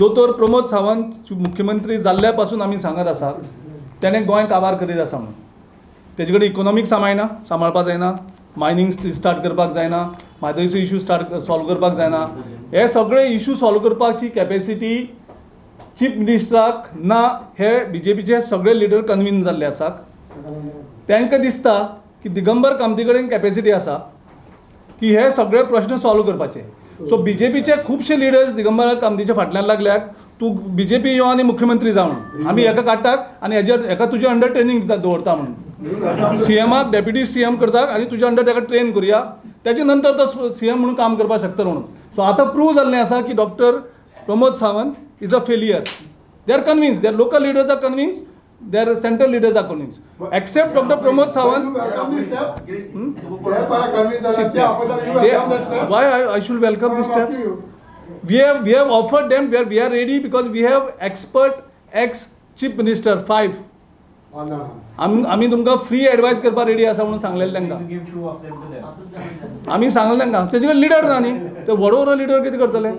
दोतोर प्रमोद सावंत मुख्यमंत्री जाल्ल्या पासून आमी सांगत आसात, तेणें गोंय काबार करीत आसा म्हणून. तेजे कडेन इकोनॉमीक सांबाळना, सांबाळपाक जायना, मायनींग स्टार्ट करपाक जायना, म्हादयचो इशू स्टार्ट सॉल्व करपाक जायना. हे सगळे इशू सॉल्व करपाची कॅपेसिटी चीफ मिनिस्टराक ना हे बीजेपीचे सगळे लिडर कन्विन्स जाल्ले आसात. तांकां दिसता की दिगंबर कामती कडेन कॅपेसिटी आसा की हे सगळे प्रश्न सॉल्व करपाचे. सो बीजेपीचे खुबशे लिडर्स दिगंबर कामतीच्या फाटल्यान लागल्यात, तूं बीजेपी यो आनी मुख्यमंत्री जाव म्हणून, आमी हेका काडटात आनी हेजेर हेका तुजे अंडर ट्रेनींग दवरता म्हणून, सीएमाक डेप्युटी सीएम करतात आनी तुज्या अंडर ताका ट्रेन करुया, त्याच्या नंतर तो सीएम म्हणून काम करपाक शकता म्हणून. सो आतां प्रूव जाल्लें आसा की Doctor Pramod Sawant is a failure. They are convinced, their local leaders are convinced, their central leaders are convinced, except Doctor Pramod Sawant. You welcome this step? ते पळय convince जाल्यार ते आपयता, you welcome that step? Why I should welcome this I'm step? Asking you. We have offered them where we are ready, because we have expert ex chief minister five. Oh, no. आमी तुमकां free advice करपाक ready आसा म्हणून सांगलेलें तांकां. You give two of them to them. आमी सांगलें तांकां. तेजे कडेन लिडर ना न्ही, ते व्हड व्हड लिडर कितें करतले?